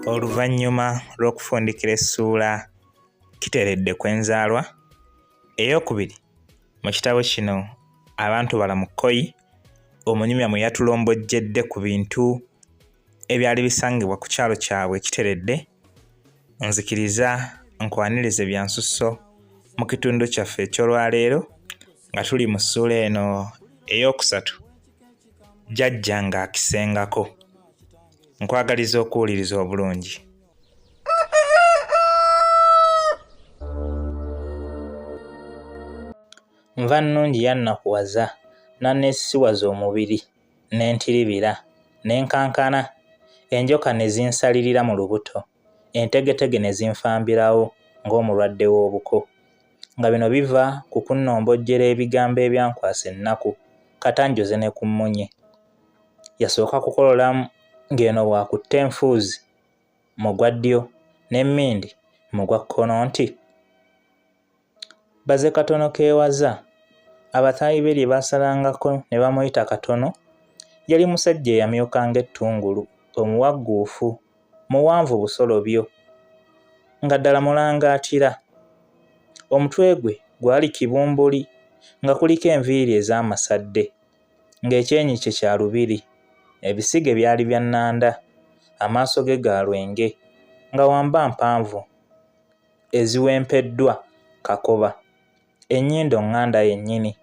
Oluvannyuma lw'okufundikira essuula Kiteredde Kwenzaalwa eyokubiri mu kitabo kino Abantu Balamu Kkoyi, omunyumya mwe yatulombojjedde ku bintu ebyali bisangibwa ku kyalo kyabwe Kiteredde, nzikiriza nkwanirize bya nsusso mu kitundu kyaffe eky'olwaleero nga tuli mu ssuula eno eyookusatu Jjajja ng'akisengako. Nkwagaliza okuwuliriza obulungi. Nvannungi yannakuwaza n'anneesisiwaza omubiri ne ntiribira, ne nkankana, enjoka ne zinsalirira mu lubuto, entegetege ne zinfambirawo ng'omulwadde w'obuko. Nga bino biva ku kunnombojjera ebigambo ebyankwasa ennaku kata njoze ne ku mmunye. Yasooka kukololamu ng'eno bw'akutte enfuuzi mu gwa ddyo n'emmindi mu gwa kkono nti, Baze katono keewaza, abataayi be lye baasalangako ne bamuyita Katono, yali musajja eyamyuka ng'ettungulu, omuwagguufu, muwanvu busolobyo, nga ddala mulangaatira. Omutwe gwe gwali kibumbuli nga kuliko enviiri ez'amasadde, ng'ekyenyi kye kya lubiri, ebisige byali bya nnanda, amaaso ge ga lwenge, nga wamba mpanvu eziwempeddwa kakoba, ennyindo ŋŋanda yennyini,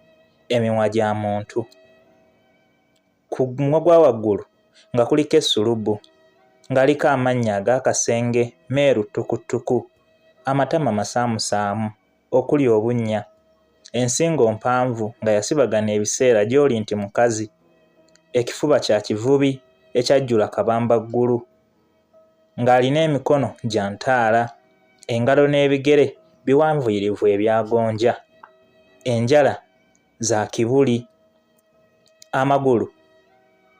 emimwa gya muntu. Ku mumwa gwa waggulu nga kuliko essulubu, ng'aliko amannyo ag'akasenge meeru ttukuttuku, amatama masaamusaamu okuli obunnya, ensingo mpanvu nga yasibagana ebiseera gy'oli nti mukazi, ekifuba kya kivubi ekyajjula kabambaggulu, ng'alina emikono gya ntaala, engalo n'ebigere biwanvuyirivu ebya gonja, enjala za kibuli, amagulu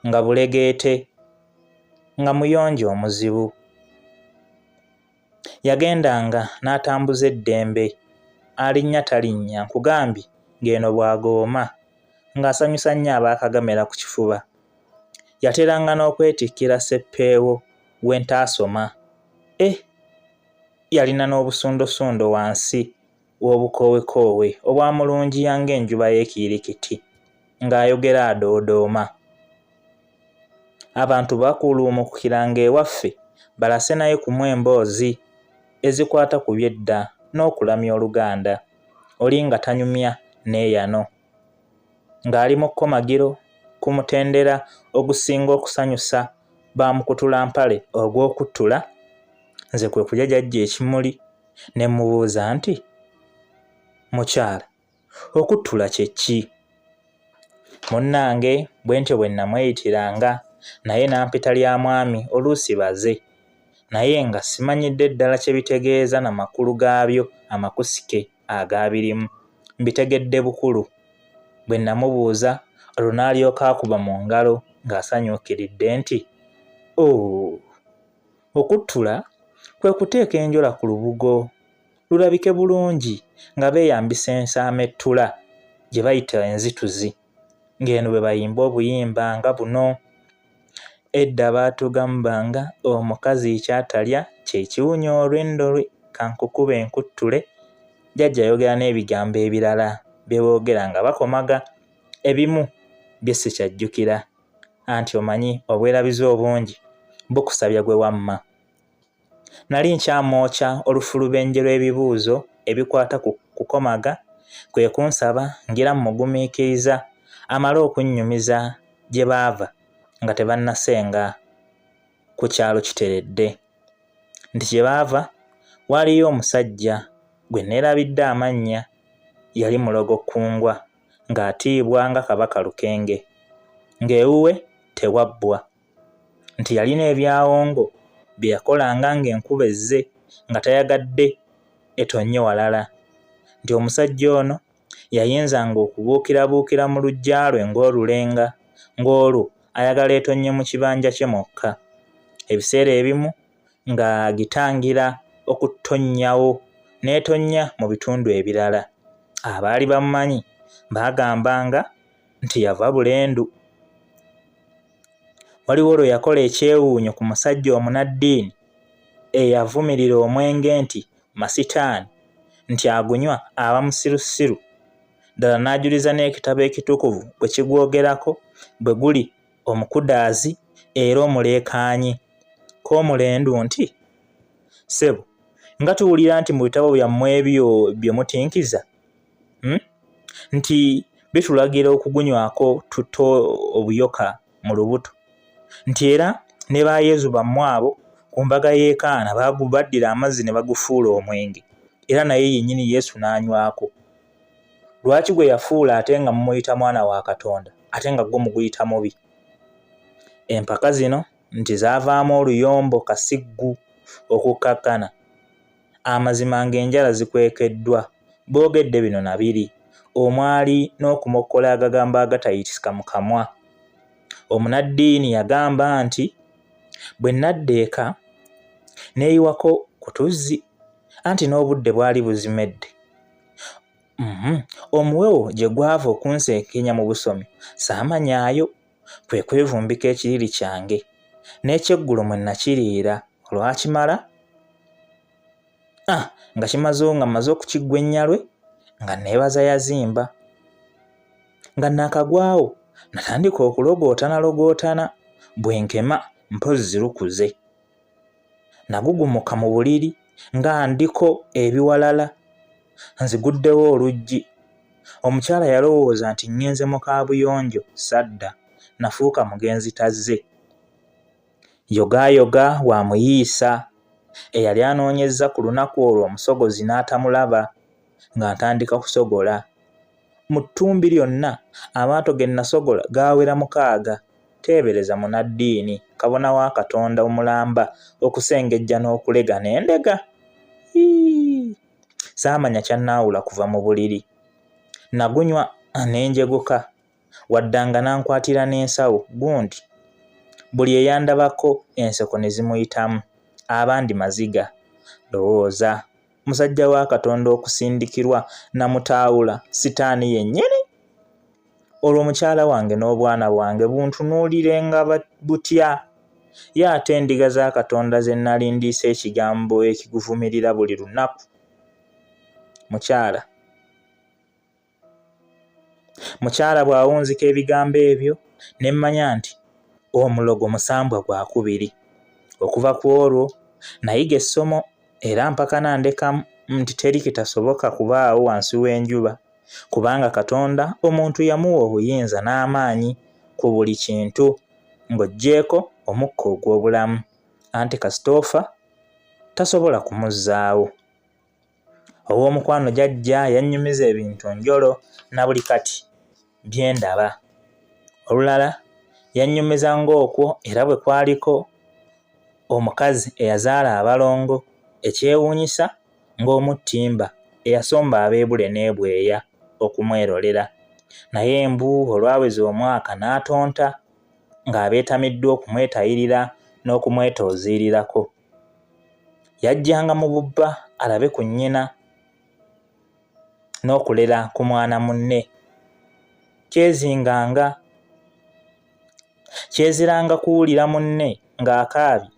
nga bulegeete, nga muyonjo omuzibu. Yagendanga n'atambuza eddembe, alinnya talinnya nkugambye ng'eno bw'agooma, ng'asanyusa nnyo abaakagamera ku kifuba. Yateranga n'okwetikkira sseppeewo w'entaasoma. Eh! Yalina n'obusundosundo wansi w'obukoowekoowe obwamulungiya ng'enjuba y'ekiyirikiti, ng'ayogera adoodooma. Abantu bakuuluumukukiranga ewaffe balase naye kumu emboozi ezikwata ku by'edda n'okulamya Oluganda, oli nga tanyumya neeyano. Ng'ali mu kkomagiro ku mutendera ogusinga okusanyusa bamukutulampale ogw'okuttula, nze kwe kujajajja ekimuli ne mmubuuza nti, Mukyala, okuttula kye ki? Munnange bwentyo bwe nnamweyitiranga naye n'ampita lya mwami oluusi baze naye nga simanyidde ddala kye bitegeeza na makulu gaabyo amakusike agaabirimu mbitegedde bukulu. Bwe nnamubuuza olwo n'alyoka akuba mu ngalo ng'asanyuukiridde nti, Ooh! Okuttula kwe kuteeka enjola ku lubugo lulabike bulungi nga beeyambisa ensaamo ettula gye bayita enzituzi ng'eno bwe bayimba obuyimba nga buno, Edda baatugambanga omukazi ky'atalya kye kiwunya olwendo lwe kankukube nkuttule. Jjajja ayogera n'ebigambo ebirala bye boogera nga bakomaga ebimu bye sikyajjukira anti omanyi obwerabizi obungi bukusabya gwe wamma. Nali nkyamwokya olufulubenje lw'ebibuuzo ebikwata ku kukomaga kwe kunsaba ngira mmugumiikiriza amale okunnyumiza gye baava nga tebannasenga ku kyalo Kiteredde. Nti gye baava waaliyo omusajja gwe nneerabidde amannya yali mulogo kkungwa ng'atiibwa nga Kabaka Lukenge ng'ewuwe tewabbwa. Nti yalina ebyawongo bye yakolanga ng'enkuba ezze nga tayagadde etonnye walala. Nti omusajja ono yayinzanga okubuukirabuukira mu luggya lwe ng'olulenga ng'olwo ayagala etonnye mu kibanja kye mwokka. Ebiseera ebimu ng'agitangira okutonnyawo n'etonnya mu bitundu ebirala. Abaali bamumanyi baagambanga nti yava Bulendu. Waliwo lwe yakola ekyewuunyo ku musajja omunaddiini eyavumirira omwenge nti masitaani, nti agunywa aba musirusiru, ddala n'ajuliza n'ekitabo ekitukuvu bwe kigwogerako bwe guli omukudaazi era omuleekaanyi. K'omulendu nti, Ssebo, nga tuwulira nti mu bitabo byammwe ebyo bye mutinkiza, Nti bitulagira okugunywako tutte obuyoka mu lubuto, nti era ne ba Yezu bammwe abo ku mbaga y'e Kaana baddira amazzi ne bagufuula omwenge, era naye yennyini Yesu n'anywako. Lwaki gwe yafuula ate nga mumuyita mwana wa Katonda, ate nga gwo muguyita mubi? Empaka zino nti zaavaamu oluyombo kasiggu okukkakkana amazima ng'enjala zikwekeddwa boogedde bino na biri omwali n'okumokkola agagambo agatayitika mu kamwa. Omunaddiini yagamba nti bwe nnadda eka neeyiwako ku tuzzi anti n'obudde bwali buzimedde. Omuwewo gye gwava okunsenkenya mu busomi saamanyaayo kwe kwevumbika ekiriri kyange n'ekyeggulo mwe nakiriira olwakimala ah, nga kimaze nga mmaze okukiggwa ennyalwe nga neebaza yazimba nga naakagwawo natandika okulogootana logootana bwe nkema mpozzi lukuze. Nagugumuka mu buliri nga ndiko ebiwalala nziguddewo oluggi. Omukyala yalowooza nti ŋŋenze mu kaabuyonjo sadda, nafuuka mugenzi tazze. Yogaayoga wa Muyiisa eyali anoonyezza ku lunaku olwo omusogozi n'atamulaba nga ntandika kusogola. Mu ttumbi lyonna amaato ge nasogola gaawera mukaaga. Teebereza munaddiini, kabona wa Katonda omulamba okusengejja n'okulega n'endega! Yii! Saamanya kyannaawula kuva mu buliri. Nagunywa ne njeguka. Waddanga n'ankwatira n'ensawo gundi. Buli eyandabako enseko ne zimuyitamu, abandi maziga. Lowooza! Musajja wa Katonda okusindikirwa Namutaawula, sitaani yennyini? Olwo mukyala wange n'obwana bwange buntunuulirenga butya? Ye ate endiga za Katonda ze nnali ndiisa ekigambo ekiguvumirira buli lunaku? Mukyala. Mukyala bw'awunzika ebigambo ebyo ne mmanya nti omulogo musambwa gwakubiri. Okuva ku olwo nayiga essomo era mpakana ndekamu nti teri kitasoboka kubaawo wansi w'enjuba kubanga Katonda omuntu yamuwa obuyinza n'amaanyi ku buli kintu ng'oggyeeko omukka ogw'obulamu anti kasita ofa tasobola kumuzzaawo. Ow'omukwano jajja yannyumiza ebintu njolo na buli kati bye ndaba. Olulala yannyumiza ng'okwo era bwe kwaliko omukazi eyazaala abalongo ekyewuunyisa ng'omu ttimba eyasomba ab'e Bule n'e Bweya okumwerolera. Naye mbu olwaweza omwaka n'atonta ng'abeetamiddwa okumwetayirira n'okumwetooziirirako. Yajjanga mu bubba alabe ku nnyina n'okulera ku mwana munne. Kyezinganga kyeziranga kuwulira munne ng'akaabye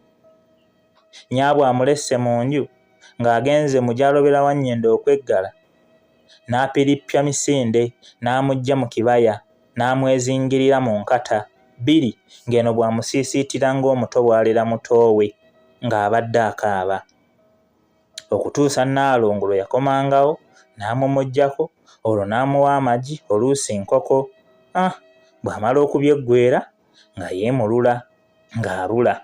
nnyaabwe amulesse mu nju ng'agenze mu gy'alobera Wannyendo okweggala n'apirippya misinde n'amuggya mu kibaya n'amwezingirira mu nkata bbiri ng'eno bw'amusiisiitira ng'omuto bw'alera muto we ng'abadde akaaba. Okutuusa Nnaalongo lwe yakomangawo n'amumuggyako olwo n'amuwa amagi oluusi nkoko ah bw'amala okubyeggweera nga yeemulula ng'abula.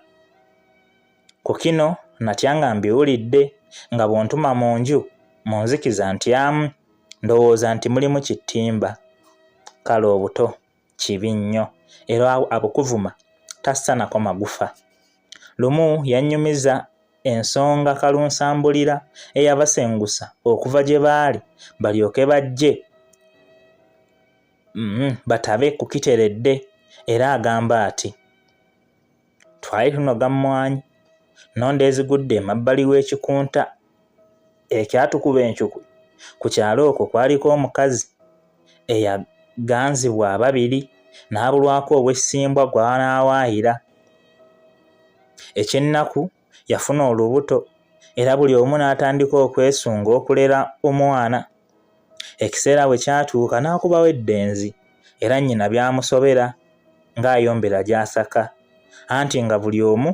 Ku kino natya nga mbiwulidde nga bw'ontuma mu nju mu nzikiza ntyamu ndowooza nti mulimu kittimba. Kale obuto kibi nnyo era abukuvuma tassa nako magufa. Lumu yannyumiza ensonga Kalunsambulira eyabasengusa okuva gye baali balyoke bajje batabe ku kiteredde era agamba ati. Twali tunoga mmwanyi, nnonda ezigudde emabbali w'ekikunta ekyatukuba encukwe. Ku kyalo okwo kwaliko omukazi eyaganzibwa ababiri n'abulwako ow'essimbwa gw'anaawaayira. Eky'ennaku Yafuna olubuto era buli omu n'atandika okwesunga okulera omwana. Ekiseera bwe kyatuuka n'akubawo eddenzi era nnyina byamusobera ng'ayombera gy'asaka anti nga buli omu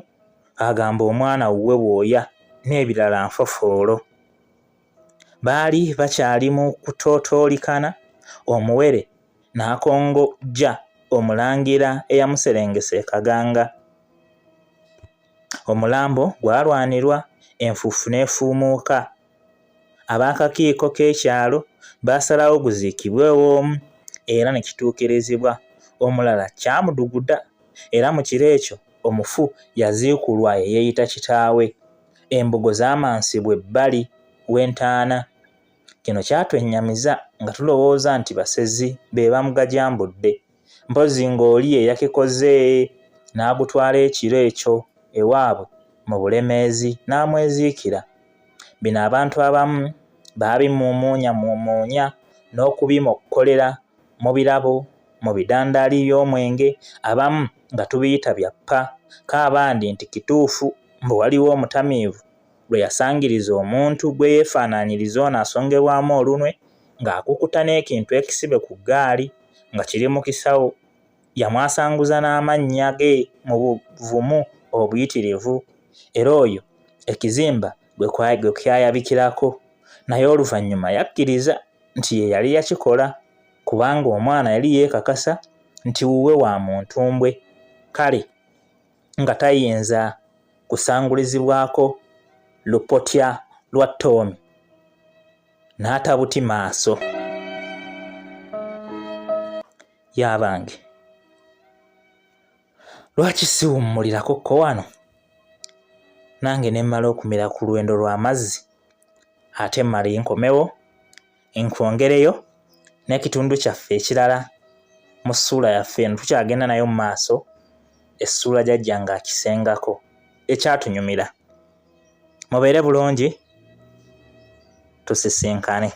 agamba omwana wuwe bwoya n'ebirala nfofoolo. Baali bakyali mu kutootoolikana omuwere n'akongojja omulangira eyamuserengesa e Kaganga. Omulambo gwalwanirwa, enfuufu n'efuumuuka. Ab'akakiiko k'ekyalo baasalawo guziikibwe ew'omu era ne kituukirizibwa. Omulala kyamuduguda era mu kiro ekyo omufu yaziikulwa eyeeyita kitaawe. Embugo zaamansibwa ebbali w'entaana. Kino kyatwennyamiza nga tulowooza nti basezi be bamugajambudde. Mpozzi ng'oli ye yakikoze n'agutwala ekiro ekyo ewaabwe mu Bulemeezi n'amweziikira. Bino abantu abamu baabimuumuunyamuumuunya n'okubimokkolera mu birabo, mu bidandaali by'omwenge, abamu nga tubiyita bya ppa, ko abandi nti kituufu mbu waliwo omutamiivu lwe yasangiriza omuntu gwe yeefaanaanyiriza ono asongebwamu olunwe ng'akukuta n'ekintu ekisibe ku ggaali nga kiri mu kisawo. Yamwasanguza n'amannya ge mu buvumu obuyitirivu era oyo ekizimba gwe kyayabikirako naye oluvannyuma yakkiriza nti ye yali yakikola kubanga omwana yali yeekakasa nti wuwe wa mu ntumbwe kale nga tayinza kusangulizibwako lupotya lwa ttoomi n'atabuti maaso. Yabange lwaki siwummulirako ko wano nange ne mmala okumira ku lwendo lw'amazzi ate mmale nkomewo nkwongereyo n'ekitundu kyaffe ekirala mu ssuula yaffe eno tukyagenda nayo mu maaso essuula jajja ng'akisengako ekyatunyumira. Mubeere bulungi tusisinkane.